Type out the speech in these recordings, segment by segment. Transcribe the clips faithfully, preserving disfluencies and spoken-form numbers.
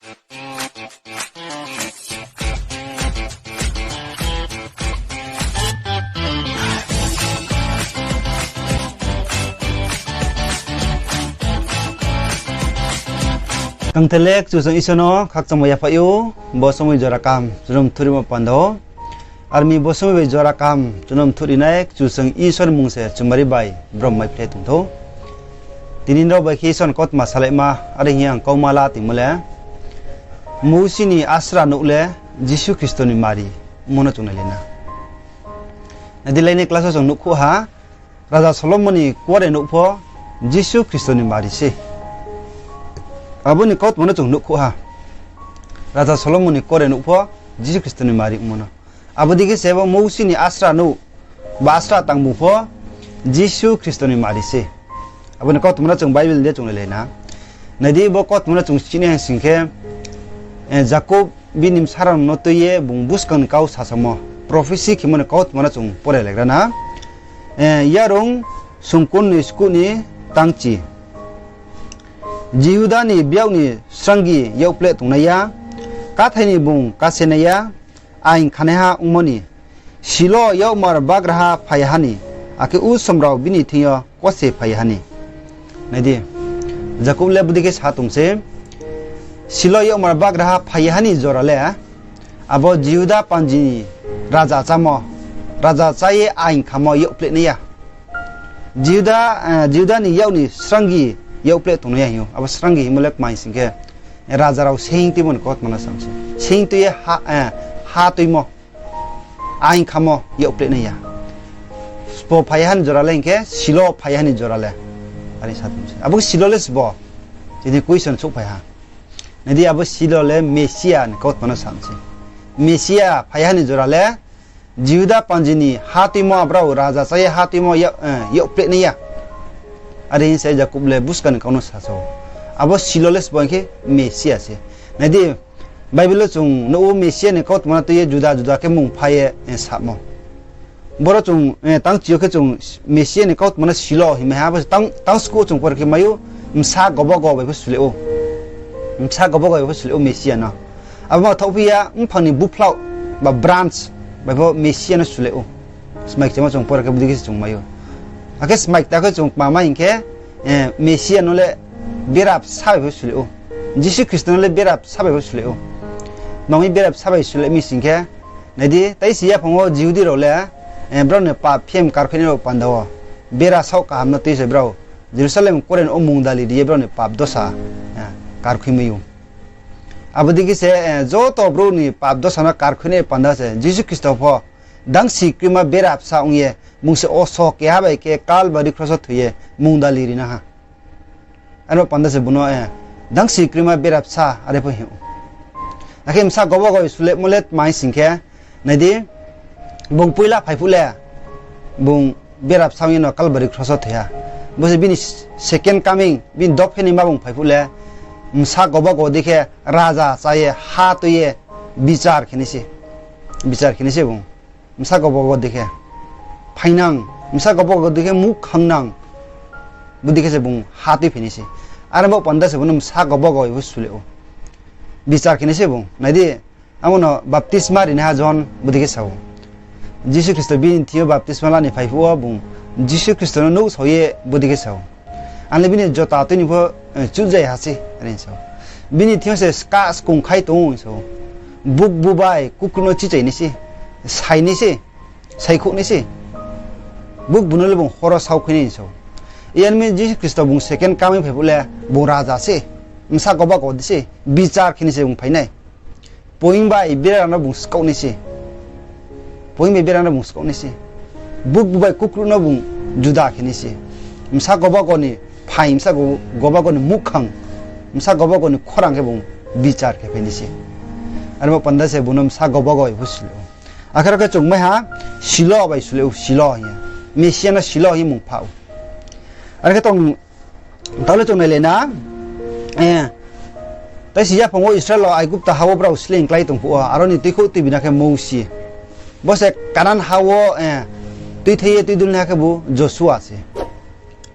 Tangthelek Kchusoyang Isor no khakchangmo yaphaih ou, bo somoi jora kaham chung no mthurimo panda wo. Ar mi bo somoi bai jora kaham chung no mthuri nai Kchusoyang Isor ni mmung se chumari bai brom mai phlai tong thou. Tini nrao bai khe Isor ni kautma salaima, are hing ye ang kauma la tongmo le, Mousi ni asra nouh le Jisu Khristo ni mari, omo no chung nailai na. Nai di, laini class wo chung nuhkhouh ha, Raja Solomon ni kuare nouh pho Jisu Khristo ni mari se. Abo ni kautma no chung nuhkhouh ha. Raja Solomon ni kuare nouh pho Jisu Khristo ni mari ongmo no. Abo dei khe se bo Mousi ni asra nouh, ba asra tangbung pho Jisu Khristo ni mari se. Abo ni kautma no chung Bible de chung nailai na. Nai di, bo kautma no chung sini hai sing khe, eh, Jakob bini bsa rao no tui ye bung buskang ni kau sasamo, prophecy khemo ni kautma no chung pore legra na. Eh, Yarung sungkun ni skuh ni tangchi. Jihuda ni biag ni sranggi yakpleh tongnai ya, kathai ni bung kase nai ya, aing khanaiha ongmo ni. Silo yakmar bagraha phai ya ha ni, akhe usom rao bini thing yo kose phai ya ha ni. Nai di, Jakob le bodei khe sa tong se, Silo yakmar bagraha phai ya ha ni jora le, abo Jihuda panji ni raja chámo, raja chá ye aing khamo yakpleh nai ya. Jihuda, eh, Jihuda ni yak ni sranggi yakpleh tongnai ya hing ou. Abo sranggi hingmo le kmai sing khe, raja rao seing tuimo ni kautma no sa se. Seing tui ye ha, eh, ha tuimo, aing khamo yakpleh nai ya. Sbo phai ya ha ni jora le hing khe, Silo phai ya ha ni jora le. Are sa tong se. Abo Silo le sbo? Tini question souhphai ha. Nai di, abo Silo le Mesia ni kautma no sa se. Mesia phai ya ha ni jora le, Jihuda panji ni ha tuimo, abrao raja chá ye ha tuimo yak, eh, yakpleh nai ya. Are hing se Jakob le buskang ni kau no sasa ou. Abo Silo le sbo hing khe Mesia se. Nai di, Bible wo chung nuh ou Mesia ni kautma no tui ye juda juda khe mung pha ye, eh, samo. Boro chung, eh, tangchi yo khe chung Mesia ni kautma no Silo hingmai ha, abo se tang, tang skuh wo chung pore khe mai ou, bsa gobogo bai pho sule ou. Bsa gobogo bai pho sule ou Mesia no. Abo ma thaohphi ya, mphang ni buphlau ba branch bai pho Mesia no sule ou. Smai kchemo chung pore khe bodei khe se chung mai ou. Akhe smai kta khe chung kma mai hing khe, eh, Mesia no le bera bsa bai pho sule ou. Jisu Khristo no le bera bsa bai pho sule ou. Tma mi bera bsa bai sule mi sing khe, nai di, taisi yaphang wo Jihudi rao le, eh, brao ni pap phem karkhuinai rao panda wo bera saoh kaham no tui se brao Jerusalem kuare ni wo mungdali ri ye brao ni pap dosa, eh, karkhui mai ou. Abo dei khe se, eh, joto brouh ni pap dosa no karkhuinai panda se Jisu Khristo pho dangsi krima bera bsa ong ye, bung se oso keha bai khe Kalbari kros wo thoi ye mungdali ri na ha. Aro panda se bung no, eh, dangsi krima bera bsa are pho hing ou. Akhe bsa gobogo bai sulemo le tma hing sing khe, nai di, bung poila phai phuh le, bung bera bsa ong ye no Kalbari kros wo thoi ha. Bo se bini second coming, bini dophe ni ma bung phai phuh le, bsa gobogo dei khe raja chá ye, ha tui ye, bichar khe nai se. Bichar khe nai se bung. Bsa gobogo dei khe phainang, bsa gobogo dei khe muhkhangnang, bodei khe se bung ha tui phai nai se. Are bo panda se bung no bsa gobogo bai pho sule ou. Bichar khe nai se bung. Nai di, abo no baptisma rinaiha Johon bodei khe sa ou. Jisu Khristo bini thing yo baptisma la ni phai phuh wo bung Jisu Khristo no nuhsao ye bodei khe sa ou. Ang le bini jota tui ni pho, eh, chuhjai ha se, are hing sa ou. Bini thing yo se skah skong khai tong ou hing sa ou. Bukbu bai kukruk no chichai nai se, sai nai se, saikhouh nai se. Bukbu no le bung hor wo saukhui nai hing sa ou. Iyan mi Jisu Khristo bung second coming phai phuh le bung raja se, bsa gobogo dei se, bichar khe nai se bung phai nai. Poing bai bera rao no bung skaoh nai se. Poing bai bera rao no bung skaoh nai se. Bukbu bai kukruk no bung juda khe nai se. Bsa gobogo ni phaing, bsa go-, gobogo ni muhkhang, bsa gobogo ni khorang khe bung bichar khe phai nai se. Are bo panda se bung no bsa gobogo bai pho sule ou. Akhe ro khe chung mai ha, Silo bai sule ou, Silo hing ye. Mesia no Silo hing ye mung pha ou. Are khe tong Taoh le chung nailai na, eh, taisi yaphang wo Israel rao Aigupta ha wo brao sleing klái tong phuh wo, aro ni tuikhouh tuibina khe Mousi. Bo se Kanan ha wo, eh, tuithai ye tuidulnaiha khebu Josua se.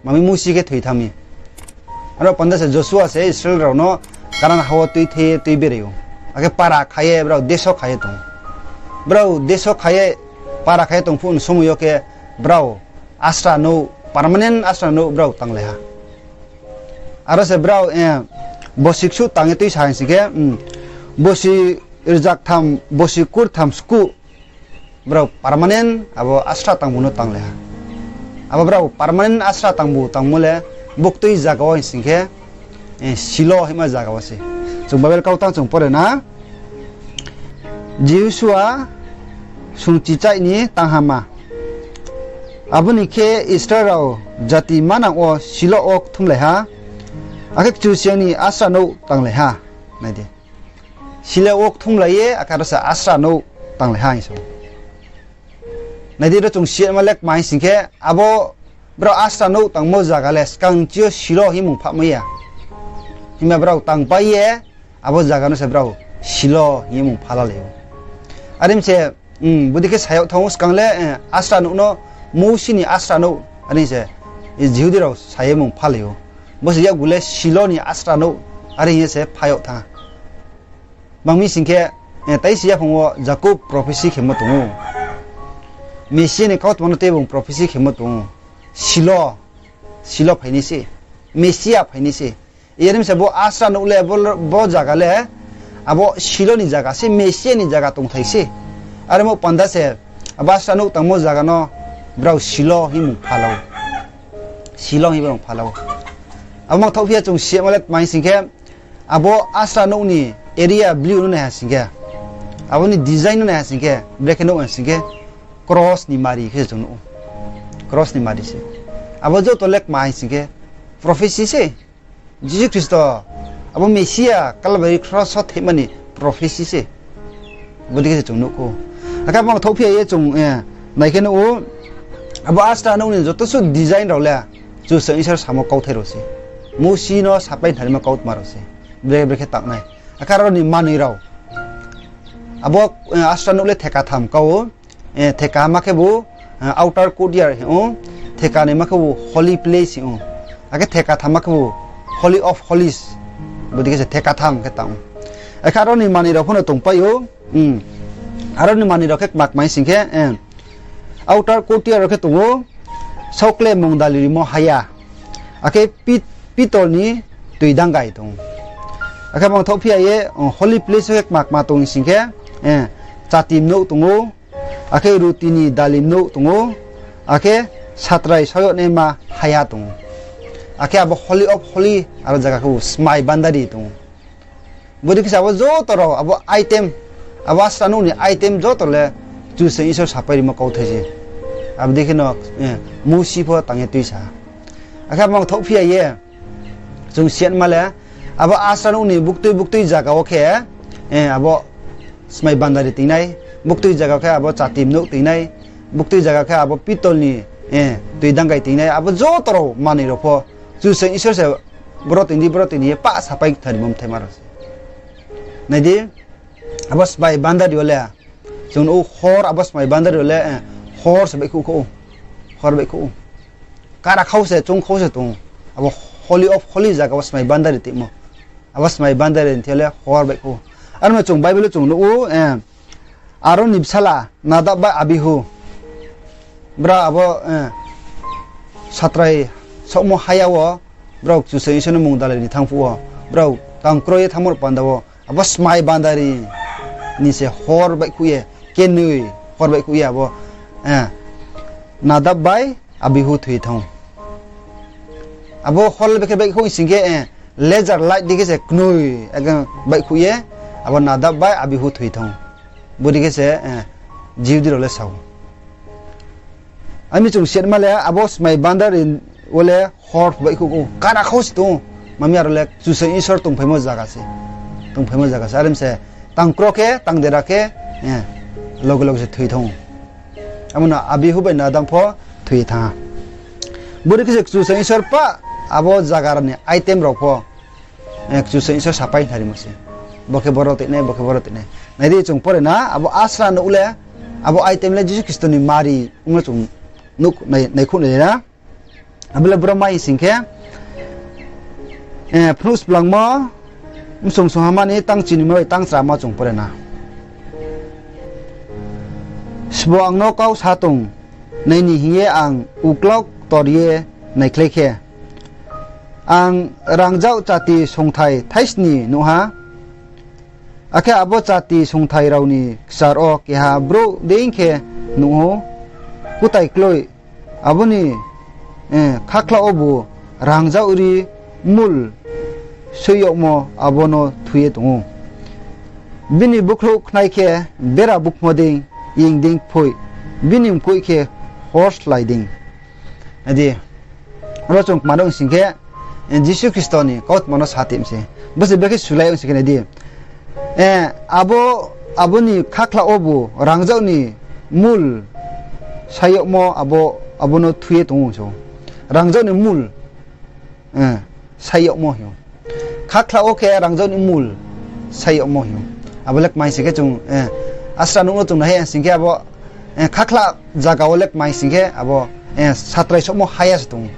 Mami Mousi khe thoi thanng mi. Aro panda se Josua se Israel rao no karan ha wo tuithei ye tui berai ou. Akhe para kha ye brao deso kha ye tong ou. Brao deso kha ye, para kha ye tong phuh ni somoi yo khe brao asra nouh, permanent asra nouh brao tanglai ha. Aro se brao, eh, bosi ksuh tang ye tuisa hing sing khe, hmm, bosi rzaktham, bosi kurtham skuh brao permanent abo asra tangbu no tanglai ha. Abo brao permanent asra tangbu tangmo le buktui zaga wo hing sing khe, eh, Silo hingma zaga wo se. Chung Bible kau tang chung pore na. Jihosua sungchichaih ni tanghama. Abo ni khe Israel rao jati manang wo Silo wo kthumlai ha, akhe Kchusoyang ni asra nouh tanglai ha. Nai di. Silo wo kthumlai ye, akhe aro se asra nouh tanglai ha hing sa ou. Nai di, ro chung siyama le kma hing sing khe, abo brao asra nouh tangmo zaga le skang chi yo Silo hing mung pha mai ya. Himba brao tangpai ye, abo zaga no se brao Silo hing ye mung pha lalai ou. Are mi se, hmm, bodei khe sa yag thanng ou skang le, eh, asra nouh no, Mousi ni asra nouh, are se, eh, Jihudi rao sa ye mung phalai ou. Bo se yakgu le Silo ni asra nouh, are hing ye se pha yag thanng. Bang mi sing khe, eh, tai si yaphang wo Jakob prophecy khemo tong ou. Mesia ni kautma no tei bung prophecy khemo tong ou. Silo, Silo phainai se, Mesia phainai se. Yar mi se bo asra nouh le, bo, bo zaga le, abo Silo ni zaga se, Mesia ni zaga tongthai se. Are mo panda se, abo asra nouh tangmo zaga no brao Silo hing mung phalau. Silo hing brao phalau. Abo mangthaoh phi ya chung siyama le tma hing sing khe, abo asra nouh ni area view no nai ha sing khe, abo ni design no nai ha sing khe, brekhe nouh ha sing khe, cross ni mari khe chung nuh ou. Cross ni mari se. Abo joto le kma hing sing khe, prophecy se. Jisu Khristo, abo Mesia Kalbari kros wo theihma ni prophecy se. Bodei khe se chung nuh khou. Akhe abo mangthaoh phi ya ye chung, eh, nai khe nuh ou, abo asra nouh ni joto suh design rao le Kchusoyang Isor samo kauthai rao se. Mousi no sapai khnarima kautma rao se. Brekhe brekhe tangnai. Akhe aro ni manoi rao. Abo, eh, asra nouh le theka tham kau ou. Eh, thekama khebu, eh, outer courtyard hing ou, thekanaima khebu holy place hing ou, akhe thekathamma khebu Holy of Holies, bodei khe se thekatham khe tang ou. Akhe aro ni manoi rao pho no tongpai ou, hmm. Aro ni manoi rao khe kma kma hing sing khe, eh, outer courtyard rao khe tong ou, saokle mungdali rimo haya, akhe pit-, pitol ni toi dangai tong ou. Akhe mangthaoh phi ya ye, oh, holy place khe kma kma tong hing sing khe, eh, chati mnuh tong ou, akhe ruti ni dali mnuh tong ou, akhe satrai saoyagnaima haya tong ou. Akhe abo Holy of Holy aro zaga khebu smai bandari tong ou. Bodei khe se abo joto rao, abo item, abo asra nouh ni item joto le Kchusoyang Isor sapai rimo kauthai se. Abo dei khe no, eh, Mousi pho tang ye tuisa. Akhe abo mangthaoh phi ya ye, chung siyanma le, abo asra nouh ni buktui buktui zaga wo khe, eh, abo smai bandari toingnai, buktui zaga khe abo chati mnuh toingnai, buktui zaga khe abo pitol ni, eh, toi dangai toingnai, abo joto rao manoi rao pho Kchusoyang Isor se boro toing di, boro toing di ye pah sapai khnarimo mthaima rao se. Nai di, abo smai bandari wo le, chung nuh ou hor abo smai bandari wo le, eh, hor se baihkhouh khou, hor baihkhouh ou. Kara khau se, chung khau se tong ou. Abo Holy of Holy zaga wo smai bandari toimo. Abo smai bandari ni thing yo le hor baihkhouh ou. Aro no chung Bible wo chung nuh ou, eh, Aron ni bsala Nadab bai Abihu. Brao abo, eh, satrai saohmo haya wo, brao Kchusoyang Isor no mungdalai ni thanng phuh wo, brao tang kroi ye thanngmo panda wo, abo smai bandari ni se hor baihkhouh ye, kenoi hor baihkhouh ye abo, eh, Nadab bai Abihu thoi thanng ou. Abo hor le bekhe baihkhouh sing khe, eh, laser light dei khe se knoi ekdom baihkhouh ye, abo Nadab bai Abihu thoi thanng ou. Bodei khe se, eh, Jihudi rao le sa ou. Ami chung siyanma le abo smai bandari wo le hor baihkhouh ou, kara khau se tong ou. Mami aro le Kchusoyang Isor tongphaimo zaga se. Tongphaimo zaga se. Are mi se tang kro khe, tang dera khe, eh, loge loge se thoi thanng ou. Abo no Abihu bai Nadab pho thoi ye thanng ha. Bodei khe se Kchusoyang Isor pah abo zaga ni item rao pho, eh, Kchusoyang Isor sapai khnarimo se. Bo khe boro toingnai, bo khe boro toingnai. Nai di chung pore na, abo asra nouh le, abo item le Jisu Khristo ni mari ongmo chung nuh nai, naikhouh nai na. Abo le bro mai sing khe, eh, Phnuh Splangmo, Msung sungha mani tang chinima bai tang chrama chung pore na. Sbo ang no kau sa tong, nai ni hing ye ang uklau ktor ye naikhlai khe, ang rangzag chati songthai thaisni nuh ha. Akhe abo chati songthai rao ni kchar wo keha brouh dei khe nuh ou, kutai kloi, abo ni, eh, khakhla wobu rangzag ri mul soih yagmo abo no thui ye tong ou. Bini bukhrouh khnai khe bera bukhmo dei, ying dei kphoih, bini mkoih khe horslai dei. Nai di, aro chung kma nuh sing khe, eh, Jisu Khristo ni kautma no sa tip se. Bo se bekhe sulai ong sing khe nai di. Eh, abo, abo ni khakhla wobu rangzag ni mul sai yagmo abo, abo no thui ye tong ou so. Rangzag ni mul, eh, sai yagmo hing ou. Khakhla wo khe rangzag ni mul sai yagmo hing ou. Abo le kmai sing khe chung, eh, asra nuh no chung nai ha sing khe abo, eh, khakhla zaga wo le kmai sing khe abo, eh, satrai sohmo haya se tong ou.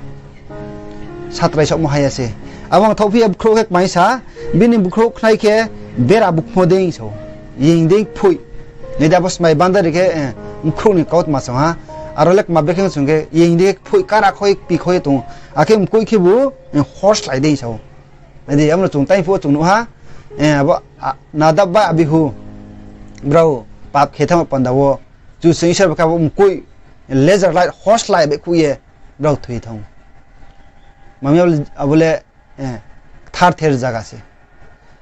Satrai sohmo haya se. Abo ang thaohphi ye bukhrouh khe kmai sa, bini bukhrouh khnai khe bera bukhmo dei so. Ying dei kphoih. Nai di abo smai bandari khe, eh, bukhrouh ni kautma song ha. Aro le kma bekhe sung khe ying dei kphoih kara khoi kpi khoi tong ou. Akhe mkoih khebu, eh, horslai dei so. Nai di, abo no chung taiphuh wo chung nuh ha, eh, abo, a, Nadab bai Abihu, brao pap khe thanngmo panda wo, Kchusoyang Isor bai khe abo mkoih, laser light, horslai baihkhouh ye, brao thoi thanng ou. Mami abo le, eh, ktharther zaga se.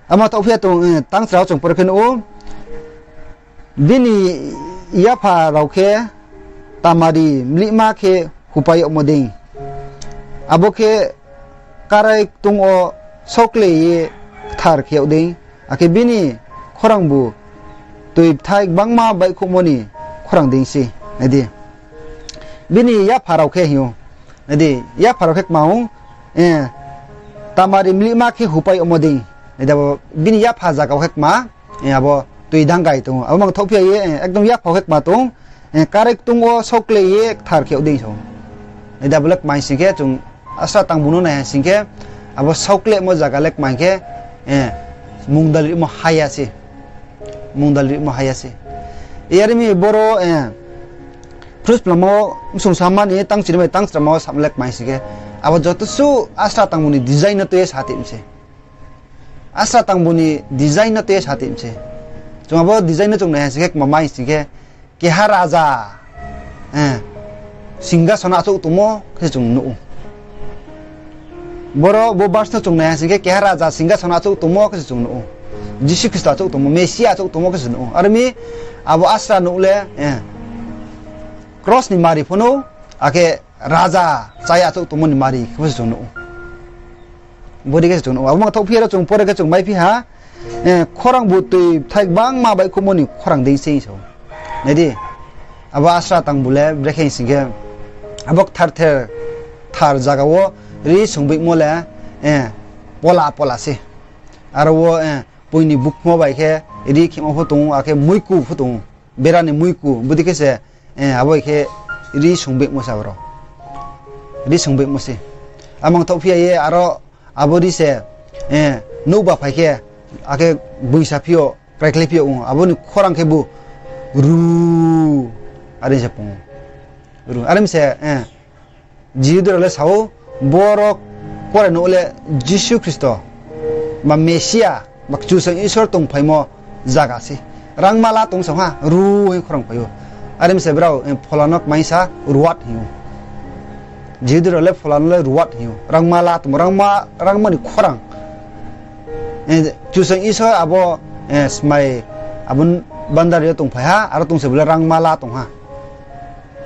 Amo thaohphi ye tong, eh, tang chrao chung pore khe nuh ou. Bini yapha rao khe tamari mlihma khe hupai yagmo dei. Abo khe karai ktung wo saokle ye kthar khe yag dei. Akhe bini khorangbu toi bthai gbangma baihkhouhmo ni khorang dei se. Nai di. Bini yapha rao khe hing ou. Nai di, yapha rao khe kma ou, eh, tamari mlihma khe hupai yagmo dei. Nai di abo, bini yapha zaga wo khe kma, eh, abo toi dangkai tong ou. Abo mang thaohphi ya ye, eh, ekdom yapha wo khe kma tong, eh, karai ktung wo saokle ye kthar khe yag dei so. Nai di abo le kma sing khe chung asra tang bung no nai ha sing khe, abo saoklemo zaga le kma hing khe, eh, mungdal rimo haya se. Mungdal rimo haya se. Yar mi boro, eh, Phrusphlamo, msung sama ni tang chini bai tang chrama wo samo le kma sing khe, abo joto suh asra tang bung ni design no tui ye sa tip se. Asra tang bung ni design no tui ye sa tip se. Chung abo design no chung nai ha sing khe, kma mai sing khe, keha raja, eh, singgasano achouh tongmo khe se chung nuh ou. Boro bo verse no chung nai ha sing khe, keha raja singgasano achouh tongmo khe se chung nuh ou. Jisu Khristo achouh tongmo, Mesia achouh tongmo khe se nuh ou. Are mi abo asra nuh le, eh, kros ni mari pho no, akhe raja chaya achouh tongmo ni mari khe se chung nuh ou. Bodei khe se chung nuh ou. Abo mang thaohphi ya ro chung pore khe chung maiphi ha, eh, khorang bu toi bthai gbangma baihkhouhmo ni khorang dei se hing sa ou. Nai di, abo asra tang bu le brekhe hing sing khe, abo kthar ther, kthar zaga wo ri songboihmo le, eh, pola pola se. Aro wo, eh, poini bukhmo bai khe ri khemo pho tong ou, akhe muiku pho tong ou. Bera ni muiku, bodei khe se, eh, abo khe ri songboihmo se abo ro. Ri songboihmo se. Amang thaohphi ya ye aro abo ri se, eh, nouhba phai khe, akhe boingsa phi yo, kraikhlai phi yo ong ou. Abo ni khorang khe bu ru, are se pung ou. Ru, are mi se, eh, Jihudi rao le sa ou, boro korai no le Jisu Khristo, ba Mesia, ba Kchusoyang Isor tongphaimo zaga se. Rangma la tong sa ha, ru hing khorang phai ou. Are mi se brao, eh, phola no kmaisa ruat hing ou. Jihudi rao le phola no le ruat hing ou. Rangma la tong, rangma, rangma ni khorang. Eh, Kchusoyang Isor abo, eh, smai, abo bandari yo tongphai ha, aro tong se bo le rangma la tong ha.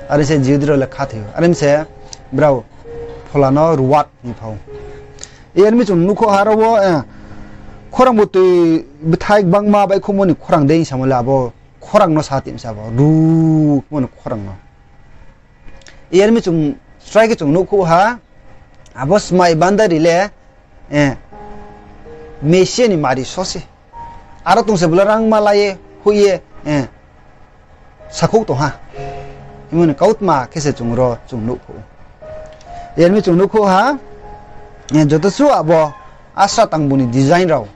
Are se Jihudi rao le khathoi ou. Are mi se brao phola no ruat hing pha ou. Yar mi chung nuhkhouh ha aro wo, eh, khorang bu toi bthai gbangma baihkhouhmo ni khorang dei samo le abo khorang no sa tip se abo, ru khmo ni khorang no. Yar mi chung srai khe chung nuhkhouh ha, abo smai bandari le, eh, Mesia ni mari so se. Aro tong se bo le rangma la ye, hoih ye, eh, sakhouh tong ha. Himba ni kautma khe se chung ro chung nuhkhouh. Yar mi chung nuhkhouh ha, eh, joto suh abo asra tang bung ni design rao.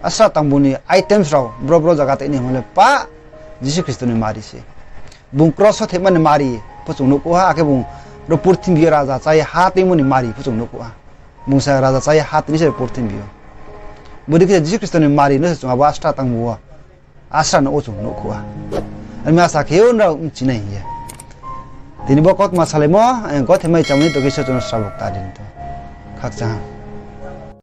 Asra tangbu ni items rao bro bro zaga tei ni hingmo le pa Jisu Khristo ni mari se. Bung kros wo thehma ni mari pho chung nuhkhouh ha, akhe bung ro purthimbi yo raja chá ye ha tuimo ni mari pho chung nuhkhouh ha. Bung sa raja chá ye ha tui ni se purthimbi yo. Bodei khe Jisu Khristo ni mari no se chung abo asra tangbu wo, asra nouh wo chung nuhkhouh ha. Ami asa khe ou nrao bchi nai hing ye. Tini bo kautma salaimo, eh, gothe mai chámo ni tokhe se chung no srabo kta di ni to. Khakchang ha.